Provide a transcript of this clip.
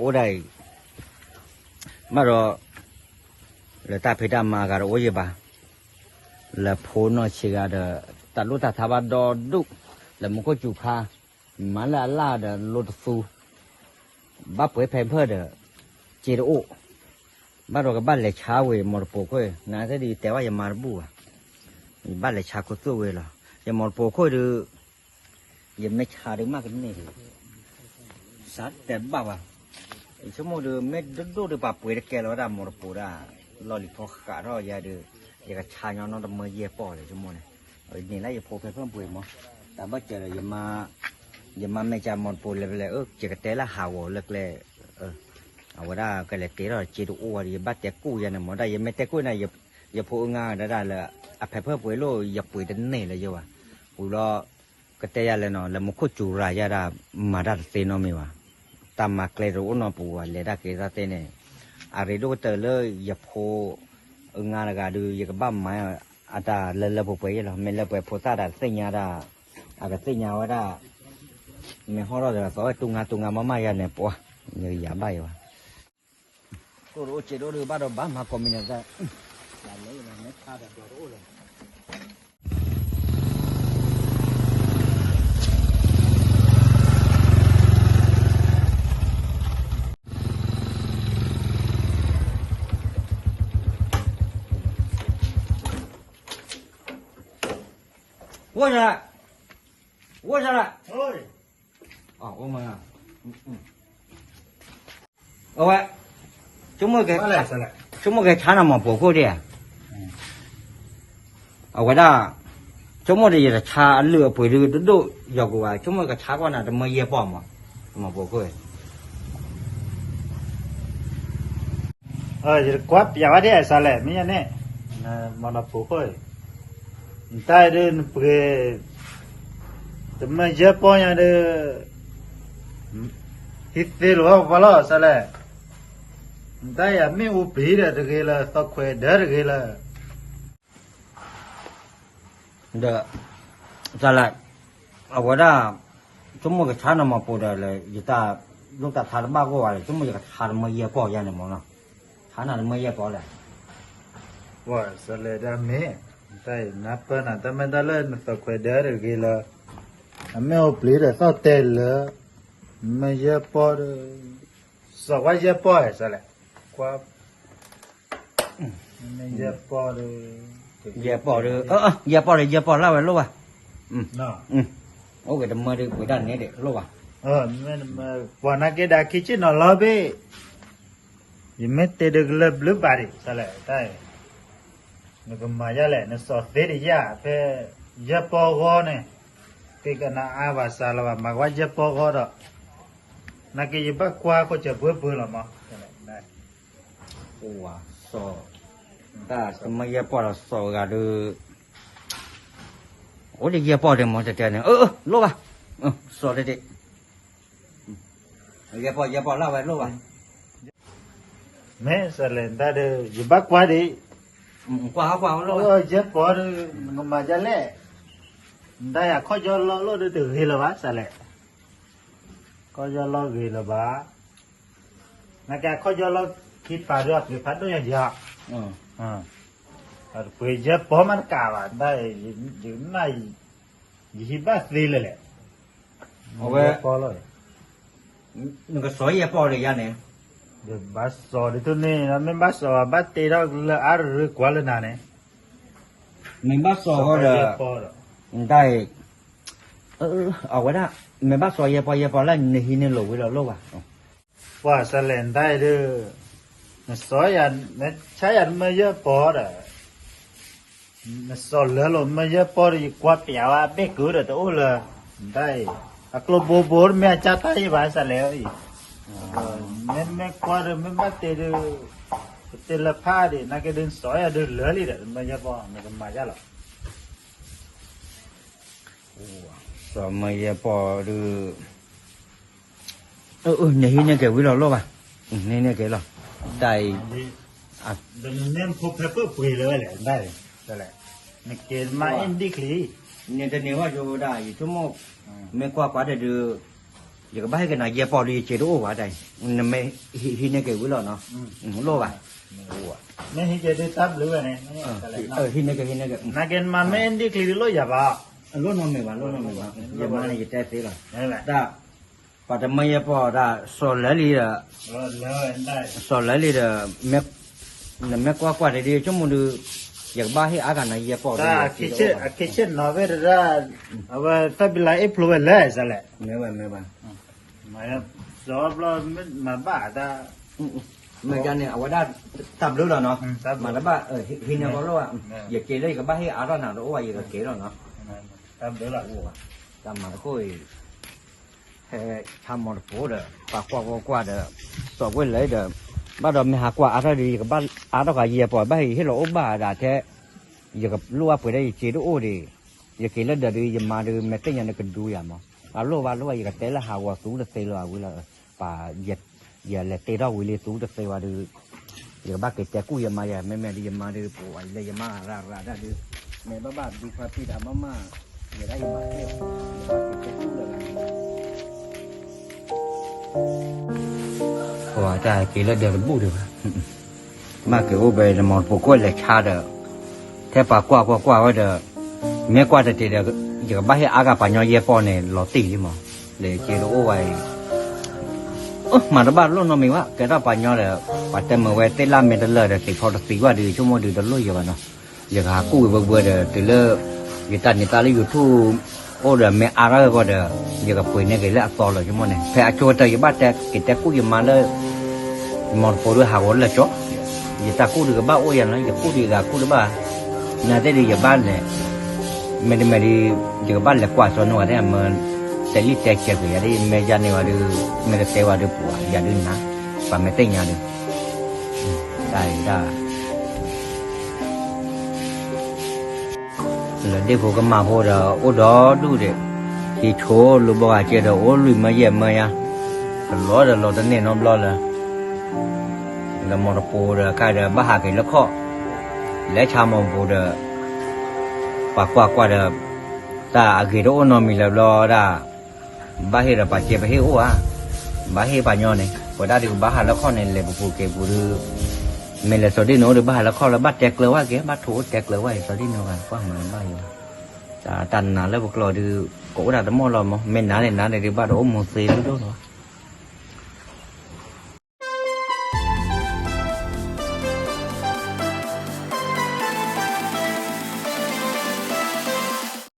အိၣ်ဒၣ်အံၤ, ဘၣ်ဒီး လၢတၢ်ဖံးတၢ်မၤအဂၤတအိၣ်ယဲဘၣ်, လၢဖိနီၢ်ဆံးဂၤဒီး တၢ်လိၣ်တၢ်ထါဘၣ်ဒီဒူၣ်, လၢမူခိၣ်စူၤခါ, မၤလၢအလၣ်ဒီးလိတသူ, ဘၣ်ပှဲၤဖဲဖၢၣ်ဒီး စ့တအိၣ်, ဘၣ်ဒီးကဘၣ်လဲၤဆါဝဲ မီတပိခိၣ်, နသ့ၣ်ဒ်ယတဲဘၣ်ယမါတဘူၣ်ဘၣ်, ယဘၣ်လဲၤဆါခိၣ်သူၣ်ဝဲလီၤ, ယမီတပိခိၣ်ဒုး ယမ့ၢ်ဆါဒုးမးကန့ၢ်ဒံး, စးတဲဘၣ်ဘၣ်, ယဆိကမိၣ်ဒုး မ့ၢ်ဒိၣ်ဒိၣ်ဒုးပှၤပှ့ၤတကဲလီၤဝဲဒၣ်မီတပိဒၣ်, လီၢ်လံၤဖီဃးထီၣ်ယၤဒုး, ယကဆါညီနီတမၢယဲၢ်ပီၢ်လၢယဆိကမိၣ်န့ၣ်, န့ၣ်လၢယဖိဖဲဖၢၣ်ပှ့ၤမီ, တၢ်ဘၣ်စၢၤဒီး ယမါမဲာ်ကၠၢ်မီတပိလဲၤလဲၤ ယကတဲလၢဟးဂီၤလၢကျဲ, အဝဲဒၣ်ကလဲၤတဲထီၣ်စ့တအိၣ်ဝဲဒီး ယဘၣ်တဲကိၣ်ယၤန့ၣ်မီ, ဒၣ်ယမ့ၢ်တဲကိၣ်န့ၣ် ယဖိအငါဒၣ်ဒၣ်လၢ အဖဲဖၢၣ်ပှ့ၤလိၣ် ယပှ့ၤတန့ၢ်လၢၤယဲဘၣ်, ဝံၤလီၤ ကတဲယၤလဲၣ်နီၤ လၢမူခိၣ်စူၤရၤယၤဒၣ် မၤတၢ်တသ့နီတမံၤဘၣ်, တၢ်မၤကျဲတအိၣ်နီတပူၤဘၣ် လဲၤတၢ်က့ၤတၢ်သ့န့ၣ်, အရ့ဒိၣ်ကတၢၢ်လၢယဖိအငါတဂၤဒုး ယကဘၣ်မၤအတၢ်လၢလၢပှဲၤပှဲၤယဲလီၤ, မ့ၢ်လၢပှဲၤဖိသၣ်ဒီးသ့ၣ်ညါဒၣ်, အကသ့ၣ်ညါဝဲဒၣ်, မ့ၢ်ဟီၣ်ထီၣ်ဒီးသီဝဲတူၢ်ငါတူၢ်ငါမးမးယၤန့ၣ် ပှၤ, ယကယၤဘၣ်ယဲဘၣ် ကိၣ်တအိၣ်စ့တအိၣ်ဒုး ဘၣ်ဒီးဘၣ်မၤကိးမံၤန့ၣ်, ဝဲဒၣ်, ဝဲဒၣ်, အဝဲ, ဆိကမိၣ်ကဟဲဆါနၤမီၢ်ပိာ်ခိၣ်ဒၣ်ဧါ, အဝဲဒၣ်, ဆိကမိၣ်ဒီးယတဆါအလုၢ်အပှ့ၤဒုးဒိၣ်ဒိၣ်ယီၤကိးဂၤ ဆိကမိၣ်ကဆါကွၢ်နၤတမၢယဲၢ်ပီၢ်မီၢ်, မီၢ်ပိာ်ခိၣ် ယတကွၢ်ပျးဝဲဒၣ်အစးလဲၣ် မ့ၢ်ညါန့ၣ်, မီၢ်နီၢ်ပိာ်ခိၣ်, နတၢ်အံၤဒုးနပှ့ၤ, တမၢယဲၢ်ပီၢ်ညါဒုး, ဟံးသ့လီၤဝဲပှၤလီၤစးလဲၣ်, နတၢ်အံၤအမ့ၣ်အူပျံၤဒီးတဂ့ၤလၢၤ သီၣ်ခွဲးဒၢတဂ့ၤလၢၤ ဒီး, စးလဲၣ်, အဝဲဒၣ်, ဆိကမိၣ်ကဆါနၤမီၢ်ပိာ်ဒီးလၢ ယတၢ်လိၣ်တၢ်ထါတဘၣ်ဂီၢ်ဘၣ်ဒီး ဆိကမိၣ်ယကဆါတမၢယဲၢ်ပီၢ်ယါန့ၣ်မီၢ်နီၤ, ဆါနၤတမၢယဲၢ်ပီၢ်လဲၣ်, ပှၤစးလဲၣ်ဒၣ်မ့ၢ်, တၢ်အံၤနၢ်ပၢၢ်နၤ တၢ်မ့ၢ်တၢ်လၢနသီၣ်ခွဲးဒၢတဂ့ၤလၢၤ, အမ့ၣ်အူပျံၤဒီးသီၣ်တဲလၢၤ, မၢယဲၢ်ပီၢ်ဒီး, စီၤဝဲယဲၢ်ပီၢ်စးလဲၣ်, ကွၢ် ယဲၢ်ပီၢ်ဒီး, ယဲၢ်ပီၢ်ဒီး, ယဲၢ်ပီၢ်ဒီး ယဲၢ်ပီၢ်လၢ်ဝဲလိၣ်ဘၣ်, အိၣ်က့ၤတမၢဒီးပှ့ၤတၢ်န့ၣ်ဒီးလိၣ်ဘၣ်, ပှၤနာ်က့ဒၣ်ခံဆ့ၣ်နီၤလီၤဘ့ၣ်, ယမ့ၢ်တဲဒီးကလၢဘျုးဘၣ်ဒံး စးလဲၣ်တၢ်အံၤ, နကမၤယါလဲၣ် နစီၤသ့တယါ ဖဲယဲၢ်ပီၢ်ဂီၢ်န့ၣ်, က့ၤကနၣ်အါဘၣ်စးလီၤဘၣ် မၤကဝါယဲၢ်ပီၢ်ဂီၢ်ဒီး, နာ်က့ယဘၣ်ကွၢ်ခိၣ်စၢၤပှဲၤပှဲၤလီၤမး အိၣ်ဝဲ, စီၤ, တၢ်တမၢယဲၢ်ပီၢ်ဒီးစီၤဂၤဒီး, အိၣ်ဒ်ယဲၢ်ပီၢ်ဒ်မ့ၢ်တဲတဲန့ၣ် အၢ လိၣ်ဘၣ်, စီၤဒ်ဒ်, ယဲၢ်ပီၢ် ယဲၢ်ပီၢ်လၢ်ဝဲလိၣ်ဘၣ်, မ့ၢ်စးလဲၣ်တၢ်ဒီး ယဘၣ်ကွၢ်ဒံး, ကွၢ်ကွၢ်လိၣ်, ယဲၢ်ပီၢ်ဒီး, နကမၤဒ်လဲၣ်, နတၢ်အခီၣ်ကၠီလီၢ်လိၣ်ဒီးတဂ့ၤလၢၤဘၣ် စးလဲၣ် ခီၣ်ကၠီလီၢ်ဂ့ၤလၢၤဘၣ်, နာ်က့အခီၣ်ကၠီလီၢ်ခံဖးဒိၣ်အပျ့ၤဖးဒိၣ်ညါယၤ, ပှ့ၤယဲၢ်ပီၢ်မးတကးဘၣ်, ယနၢ်, ယဟံးဘၣ်သ့လၢၤလဲၣ်, အဝဲ, နကစီၤယဲၢ်ပီၢ်ဒီးယါန့ၣ်, ယဘၣ်စီၤဒ်သိးန့ၣ် မ့ၢ်ဘၣ်စီၤဘၣ်တ့ထီၣ်လၢအါရ့ကွၢ်လၢနၤန့ၣ်, မ့ၢ်ဘၣ်စီၤဃီဒီး, တၢ်အံၤ, အဝဲဒၣ်, မ့ၢ်ဘၣ်စီၤယဲၢ်ပီၢ်ယဲၢ်ပီၢ်လၢနဟံးန့ၢ်လိာ်ဝံၤလီၤလိၣ်ဘၣ်, ပှၤစးလဲၣ်နတၢ်အံၤဒီး, နစီၤယၤ, နဆါယၤတမၢယဲၢ်ပီၢ်ဒီး, နစီၤလၢလိာ်မၢယဲၢ်ပီၢ်ဒီး ယကွၢ်ပျးဝဲအဘ့ၣ်ကုၢ်ဒီးတအိၣ်လၢၤ, နတၢ်အံၤ, အကျိဘိဘိတမ့ၢ်အကၢ်တၢ်အံၤဘၣ်စးလဲၣ်အံၤ, မ့မ့ၢ်ကွၢ်ဒီးမ့ၢ်ဘၣ်တဲဒီး, ပတဲလၢဖးဒံး နာ်က့ဒုးနစီၤယၤဒုးလၢာ်လံဒီး တမၢယဲၢ်ပီၢ် နကမၤယါလီၤ စီၤမၢယဲၢ်ပီၢ်ဒုး, နဟံးန့ၢ်က့ၤဝံၤလီၤလိၣ်ဘၣ်, နဟံးန့ၢ်က့ၤလီၤ, တၢ်အံၤ, နက့ၤမၤအ့ၣ်ဒံးချံ, နတန့ၢ်ဝဲယိၤဒၣ် ယဆိကမိၣ်, မ့ၢ်ကွၢ်ကွၢ်ဒီးဒုး, ယကဘၣ်ဟ့ၣ်က့ၤနၤယဲၢ်ပီၢ်ဒီး ယစ့တအိၣ်ဘၣ်တၢ်, နမ့ၢ်ဟံးန့ၢ်က့ၤဝံၤလီၤနီၤ, လိၣ်ဘၣ်, မ့ၢ်ဟံးက့ၤဒုးတၢ်ဘျုးဝဲန့ၣ်, ဟံးန့ၢ်က့ၤ ဟံးန့ၢ်က့ၤ, နာ်က့နမၤမ့ၢ်ဒ်ချံဒုးလိၣ်ယၤဘၣ်, လိၣ်နီတမံၤဘၣ်, လိၣ်နီတမံၤဘၣ်, ယမါန့ၣ် ယတဲသ့လီၤ, တၢ် ပှၤတမၢယဲၢ်ပီၢ်တၢ် စီၤလၢလံဒီး, စီၤလၢလံဒီး, နမ့ၢ်ကွၢ်ကွၢ်တဒုး ဆိကမိၣ်ဒုး, ယကဘၣ်ဟ့ၣ်အါဂၤနၤယဲၢ်ပီၢ်ဒီး, အဝဲသၣ်ဘံလါအ့ၣ်ဖျိဝဲလဲၣ်လဲၣ်, မ့ၢ်ဝဲမ့ၢ်ဝဲ, စီၤဘျီမ့ၢ်မၤဘၣ်တၢ်, မ့ၢ်ဒ်န့ၣ် အဝဲဒၣ်တၢ်ဘျုးလီၤနီၤ, မၤတဘၣ်, ဟံးန့ၢ်ဂီၢ်လိၣ်ဧါ, ယက့ၤလၢယကဘၣ်ဟ့ၣ်အါထီၣ်နၤတအိၣ်ဘၣ် ယကက့ၤလီၤနီၤ, တၢ်မၤတခိၣ်အံၤ ဟဲဆါမီတပိၤဒီး ပှၤကွၢ်ကွၢ်ကွၢ်ဒီး, စီၤကွ့ၢ်လၢဒီး, ဘၣ်ဒီးမ့ၢ်ဟးကွၢ်အါထီၣ်ဒီး ယကဘၣ်အါထီၣ်ဃာ်ယဲၢ်ပီၢ် ဘၣ်ဟ့ၣ်လီၤအိၣ်ဘၣ်ဒၣ်ထဲ, ယကလိၣ်ဘၣ်ပှဲၤဒီးယစ့တအိၣ်ဒံး, ယက့ၤလၢဒၢးဒီး ယမါဒုး မ့ၢ်သ့ၣ်ညါန့ၣ်ကဒူယၤမး, အလိၣ်ဘၣ်လိၣ်ဘၣ် ယကတဲလၢဟးဂီၤသူတသ့လၢၤဝံၤလီၤ, ပှၤ ယလဲၤတ့ထီၣ်ဝံၤလံသူတသ့ဝဲဒုး, ယကဘၣ်က့ၤတဲကူၣ်ယမါယၤ မ့မ့ၢ်ဒုးယမါဒုး ပှၤလၢယမါရၤရၤဒၣ်ဒုး, မ့ၢ်ဘၣ်ဘၣ်ဒူဖါတံၢ်တၢ်မးမး, ယဲဒၣ်ယမါသ့ၣ်, ယဘၣ်က့ၤတဲကူၣ်လၢၤဂၤဒုး ပှၤတၢ်က့ၤလၢဒၢးတဘူၣ်ဒံးဘၣ်, ဘၣ်က့ၤအိၣ်ဘဲန့ၣ် မီတပိၤကွၢ်လဲၤဆါဒီး, ထဲပှၤကွၢ်ကွၢ်ကွၢ်ဝဲဒီး, မ့ၢ်ကွၢ်တတ့ၤဒီး, ယကဘၣ်ဟ့ၣ်အါဂၤပှၤညီယဲၢ်ပီၢ်န့ၣ် လီၤတံၢ်လံမး, လဲၤက့ၤတအိၣ်ဝဲအံၤ မၤတဘၣ်လိၣ်နီတမံၤဘၣ် ကဲထီၣ်ပှၤညီဒီး, ပှၤတဲမုာ်ဝဲသ့ၣ်လၢမ့ၢ်တလၢာ်ဒီး သ့ၣ်ထီတသံဘၣ်ဒီး ဆိကမိၣ်ဒုးတလိၣ်ယၤဘၣ်နီၤ, ယကဟးကူၣ်ဝံၤဘၢဘၢဒီး တုၤလၢ ယတၢ်န့ၢ်သါလၢ YouTube အိၣ်ဒီးမ့ၢ်အါထီၣ်ဂီၢ်ဒီး, ယကပှ့ၤန့ၢ်က့ၤလၢအသီလီၤ ဆိကမိၣ်န့ၣ် ဖဲအဆိကတၢၢ် ယဘၣ်တဲက့ၤတဲကူၣ်ယမါလၢ မီတပိၤဒုးဟးဂီၤလၢာ်ကၠီ, ယတၢ်ကူၣ်ဒုးကဘၣ်အိၣ်ယၤနီၤ ယကူၣ်ဒုးယဂၤကူၣ်တဘၣ်, နာ်သ့ၣ်ဒုးယဘၣ်လဲၤ, မ့တမ့ၢ်ဒုး, ယကဘၣ်လဲၤကွၢ်စီၤနိဝဲသ့ၣ်မ့ၢ်, တဲလံတဲကဲၤကွံာ်ယၤဒ် မ့ၢ်ယၤန့ၣ်ဝဲဒုး, မ့ၢ်တတဲဝဲဒုးပှၤယၤဒုးနၤ, ပှၤမ့ၢ်သ့ၣ်ညါဒုး, တၢ်အံၤဒၣ် လၢဒ့ၣ်ဖိကမၢ်ဖိဒီး အိၣ်ဒီဒူၣ်ဒံး, ဟံးဆိလူၤဘီဂၤကဲဒီး အိၣ်လွံၢ်မၢယဲၢ်မၢယါ, တလီၤဒီးလီၤတန့ၢ်နီတဘျီလၢၤ, လၢမီတပိၤဒီးခါဒီး ဘၣ်ဟးက့ၤလၢခီၣ်, လဲၤဆါမီတပိၤဒီး, ပှၤကွၢ်ကွၢ်ဒီး, တၢ်အဂ့ၤတအိၣ်နီတမံၤလၢၤဘျီဒၣ်, ဘၣ်ဟ့ၣ်ဒီးပှၤကဲပဟ့ၣ်အိၣ်ဧါ, ဘၣ်ဟ့ၣ်ပှၤညီန့ၣ် ပဝဲဒၣ်ဒုးကဘၣ်ဟးလၢခီၣ်န့ၣ် လဲၤပပူၤက့ၤပူၤဒုး, မ့ၢ်လဲၤစီၤဒ့ၣ်နိဒုးဘၣ်ဟးလၢခီၣ်လၢ ဘၣ်တဲကျၢၤဝဲက့ၤ ဘၣ်ထိၣ်အိၣ်တဲကျၢၤဝဲအံၤ စီၤဒ့ၣ်နိဂၤကွၢ်မၤဘၣ်ယၤ, တၢ်နးလၢပကျိာ်ဒုး, ကအိၣ်ဒၣ်တမီၢ်လီၤမး မ့ၢ်နးန့ၣ်နးန့ၣ်ဒုး ဘၣ်တအိၣ်မူသ့ဒိၣ်ဒိၣ်လီၤ,